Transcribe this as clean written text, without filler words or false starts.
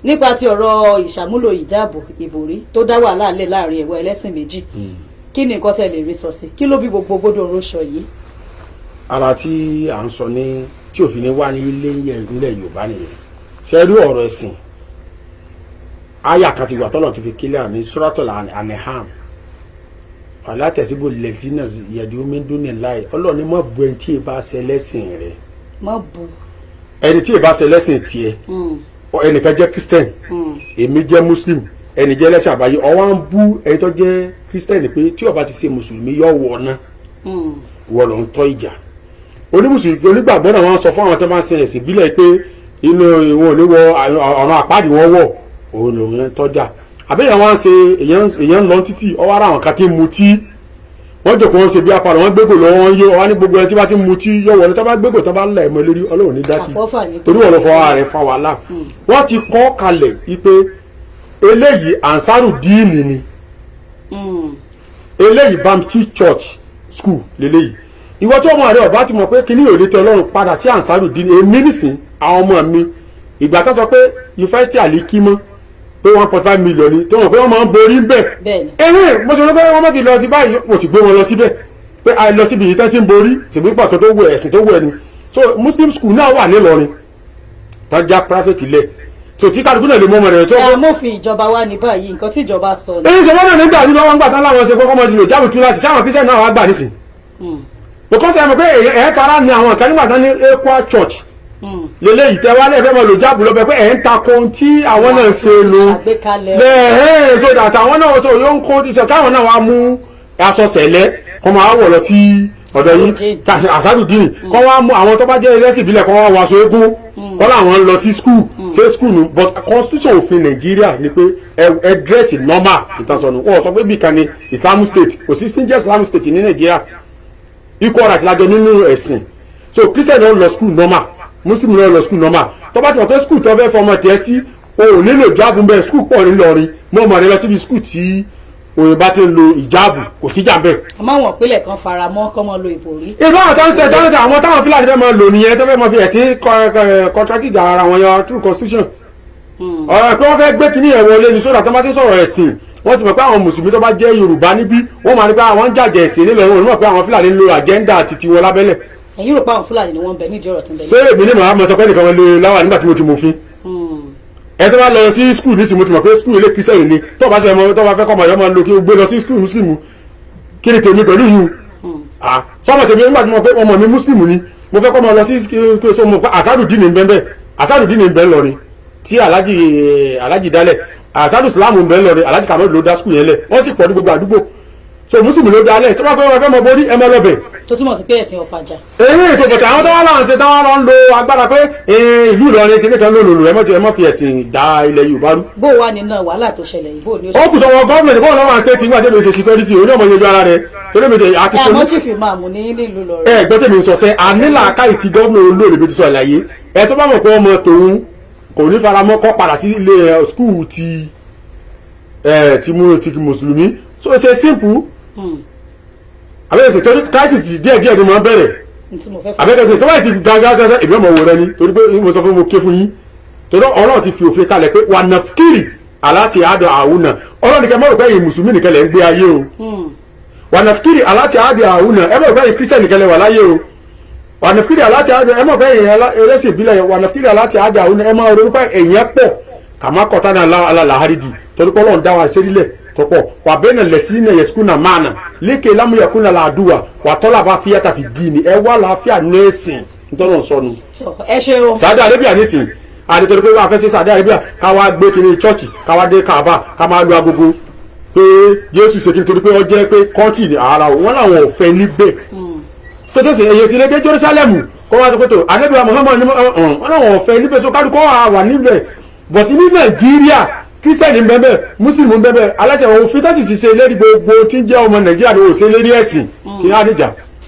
Nípa ti ọ̀rọ̀ ìṣàmúlò ìjáàbò ìbòrí tó dá wàhálà lẹ̀ láàrin ẹ̀wọ̀ ẹlẹ́sìn méjì, kí ni nǹkan tẹ́ lè rí sọ sí? Kí ló bí gbogbo gbódò róṣọ yìí? Ara tí à ń sọ ní tí òfin ní wá ní ilé nílẹ̀ Yorùbá nìyẹn. Ṣe rí ọ̀rọ̀ ẹ̀sìn, àyà kan ti wà tọ́lọ̀ tó fi kílẹ̀ ní Suratul An'am: "Wala tasubbu allazina yad'una min dunillahi." Ọlọ́run ní mọ̀ bu ẹni tí ì bá ṣe lẹ́sìn rẹ̀. Má bu. Ẹni tí ì bá ṣe lẹ́sìn tiẹ̀. Ẹnìkan jẹ́ Christian, èmi jẹ́ Muslim, ẹni jẹ́ ẹlẹ́sìn àbáyé, ọwọ́ ń bú ẹni tó jẹ́ Christian pé tí ó bá ti ṣe mùsùlùmí yọ wọ̀ náà, ìwọ ló ń tọ́ ìjà. Onímùsùlùmí onígbàgbọ́ náà, wọ́n sọ fún àwọn tó máa ń sin ẹ̀sìn ìbílẹ̀ pé inú ìwọ̀n ò ní wọ ọ̀run àpáàdì, wọ́n wọ̀ òun lòun ń tọ́jà. Àbí èèyàn wá ń ṣe, èèyàn ń lọ títì, ọwọ́ ara àwọn kan tí ń mutí, wọ́n jòkó, wọ́n ṣe bí apalọ̀, wọ́n gbégbò lọ́wọ́, wọ́n yé ọwọ́ ní gbogbo ẹni tí bá ti ń mutí yọ wọlé. Tó bá gbégbò, tó bá lẹ̀ mọ́ lórí, Ọlọ́run ní dá sí. Àfọ́fà ní. Torí wọ́n lọ fọwọ́ rẹ̀ fa wàhálà. Wọ́n ti kọ́ kalẹ̀ wípé eléyìí Ansaru Díìnì ni, eléyìí Baptist Church school lélẹ́yìí. Ìwọ tí ọmọ rẹ ọba ti mọ̀ pé kíní ò lè tẹ Ọlọ́run, padà sí Ansaru Díìnì. Èmi nìsín, àwọn ọmọ mi, ìgbà tó sọ pé yunifásitì Àlíkímọ́ pé 1.5 million ni, tó mọ̀ pé wọ́n máa ń borí ń bẹ̀. Ẹ̀hìn, mo sọ pé wọ́n má ti lọ ti báyìí, mo sì gbé wọn lọ síbẹ̀ pé a lọ síbi yìí tán ti ń borí ṣègbè pàtó tó wù ẹ̀sìn tó wù ẹni. So Muslim school náà wà nílọrin tó já private ilẹ̀, so tí kálukú náà lè mú ọmọ rẹ̀ tó. Ẹ amófin ìjọba wa ní báyìí, nǹkan tí ìjọba sọ ni. Èyí ṣe wọ́n náà nígbà tí wọ́n gbà tán láwọn ṣe kọ́kọ́ mọ́ ti lò jáàbù túláàsì sáwọn Christian náà wá gbà nísìn, because ẹ mọ̀ pé ẹ̀ fara ní àwọn kan nígbà tán ní ECWA Church lélẹ́yìí tẹ́ wá lẹ́ẹ̀fẹ́ mọ̀ lò jáàbù lọ́bẹ̀ pé ẹ̀ ń takò ohun tí àwọn náà ń ṣe lo ṣàgbékalẹ̀. Lẹ́ẹ̀hẹ́n, so that àwọn náà so yóò ń kó iṣẹ́ káwọn náà wá mú aṣọ sẹ̀lẹ̀ kọ́ máa wọ̀ lọ sí ọ̀dọ̀ yìí àṣàdùdínì, kọ́ wá mú àwọn tó bá jẹ́ ẹlẹ́sìn ìbílẹ̀, kọ́ wá wọ aṣọ eégún, kọ́ làwọn ń lọ sí school, ṣé school nu. But constitution, òfin Nàìjíríà ni pé ẹ dress normal. Ìtànsọ̀nù wọ́n sọ pé bí kan ní Islamic State, kò sí sí jẹ́ Islamic State ní Nàìjíríà. Equal right lájọ nínú ẹ̀sìn. So Christian náà lọ school normal, Muslim náà lọ school normal. Tó bá ti mọ̀ pé school tó fẹ́ fọmọ tiẹ̀ sí o ò nílò ìjáàbù bẹ́ẹ̀, school pọ̀ nílọrin, mọ́ ọmọ rẹ lọ síbi school tí òyìnbá bá ti ń lo ìjáàbù, kò sí jà bẹ́ẹ̀. Àmọ́ àwọn ìpínlẹ̀ kan fara mọ́ kọ́ mọ́ lo ìbòrí. Ìbá àwọn tó ń ṣe tó ń ṣe, àwọn táwọn Fúlàní fẹ́ máa lò nìyẹn, tó fẹ́ máa fi ẹ̀sìn contradict ara wọn yọ through constitution. Ọ̀rọ̀ pé wọ́n fẹ́ gbé kínní ẹ̀ wọlé ní sódà tó bá ti ń sọ̀rọ̀ ẹ̀sìn, wọ́n ti mọ̀ pé àwọn mùsùlùmí tó bá jẹ́ Yorùbá níbí, wọ́n máa ní pé àwọn ń jàjẹ̀ ẹ̀sìn nílẹ̀, wọn ò ní mọ̀ pé àwọn Fúlàní ń lo agenda àti tiwọn lábẹ́lẹ̀. Ẹ̀yin rò pé àwọn Fúlàní ni wọ́n ń bẹ nídìí ọ̀rọ̀ tí ń bẹ? Ṣé èmi ní màá mọ̀ sọ pé nìkan wọn lè láwà nígbà tí mo ti mọ̀fin? Ẹ tó bá lọ sí school nísìnyí, mo ti mọ̀ pé school ilé Christian ni. Tó bá ṣe ọmọ tó bá fẹ́ kọ́ ọmọ yẹn máa lo kí o gbé lọ sí school Muslim, kí ni tèmi pẹ̀lú yìí? Ah, sọmọ tèmi, nígbà tí mo pé ọmọ mi Muslim ni, mo fẹ́ kọ́ ọmọ lọ sí school, so mo pé Asarudini ń bẹ bẹ́ẹ̀, Asarudini ń bẹ lọrin tí Alhaji dálẹ̀, Asaru Islam ń bẹ lọrin, Alhaji Kamadu ló dá school yẹn lẹ̀, wọ́n sì pọ̀ ní gbogbo àdúgbò. So Muslim ló dálẹ̀. Tó bá fẹ́ wọn fẹ́ mọ borí, ẹ mọ lọ bẹ̀. Tó túmọ̀ sí pé ẹ̀sìn ọ̀fàjà. Èyí ìṣòkòtò àwọn tó wá láwọn ṣe táwọn lọ ń lo agbára pé ìlú Ìlọrin kìíní kan ló lòlù, ẹ mọ́ fi ẹ̀sìn dá ilẹ̀ Yorùbá rú. Bó wà nínú wàhálà tó ṣẹlẹ̀ yìí, bó ni ó Ó kù sọ̀wọ́ gọ́ọ̀mẹ̀ntì bọ́ọ̀lù náà state nígbà tí èmi ṣe security oní ọmọ yẹjú ara rẹ̀ torí mi tẹ àti Ẹ fún àmọ́ chief imam ní nílùú Ìlọrin. Ẹ gbọ́ tèmi sọ sẹ́, ànílàákàyè tí gómìnà olóòrè mi ti sọ àlàyé. Ẹ tó bá mọ̀ pé ọmọ tòun kò ní faramọ́, kọ́ padà sí ilé school ti ẹ ti mú ti mùsùlùmí. So ṣe simple àbẹ̀yẹsẹ̀ torí crisis díẹ̀ díẹ̀ ni mo bẹ̀rẹ̀. Ní tí mo fẹ́ fún. Àbẹ̀yẹsẹ̀ tó bá ti gàgà, èmi ọmọ wò rẹ ni, torí pé mo sọ fún mo ké fún yín, torí Ọlọ́run ti fi òfin kalẹ̀ pé wà nàfkìrì aláti àádọ́ àwọn náà. Ọlọ́run nìkan mọ̀rọ̀ pé ẹ̀yin mùsùlùmí nìkan lẹ̀ ń gbé ayé o. Wà nàfkìrì aláti àádọ́ àwọn náà, ẹ mọ̀rọ̀ pé ẹ̀yin Christian nìkan lẹ̀ wà láyé o. Wà nàfkìrì aláti àádọ́, ẹ mọ̀ pé ẹ̀yin ẹlẹ́sìn ìbílẹ̀. Wà nàfkìrì aláti àádọ́ àwọn náà, ẹ máa ronú pé ẹ̀yin ẹ̀ pọ̀ kàmá kọ̀tà náà alàlàhárìdì, torí pé Ọlọ́run dá wa sérílẹ̀ tọ́pọ̀ wà bẹ́ẹ̀ náà lẹ̀sí náà yẹ̀sùkú náà máa nà lékè lámúyẹ̀kú náà làdúwà wà tọ́lá bá fíyàtà fi dì ní ẹ wá làáfíà nẹ́ẹ̀sìn nítorí sọnù. Tọ, ẹ ṣe o. Saudi Arabia nísìn, àdìtòrí pé wọ́n fẹ́ sí Saudi Arabia, ká wá gbé kiri church, ká wá dé Kaaba, ká máa lu agogo pé Jésù ṣe kí, nítorí pé wọ́n jẹ́ pé country ní ara wọn làwọn ò fẹ́ níbẹ̀. Sọtẹ́sì èyí sì lè dé Jerusalem kó wá sọ pé tó anabi Muhammad ní wọn làwọn ò fẹ́ níbẹ̀, so kálukọ́ wà níbẹ̀. But ní Nàìjíríà, Christian ń bẹ́ẹ̀, Muslim ń bẹ́ẹ̀, aláṣẹ òfin tó sì ti ṣe lérí gbogbo tí ń jẹ́ ọmọ Nàìjíríà ni ò ṣe lérí ẹ̀sìn kí á níjà.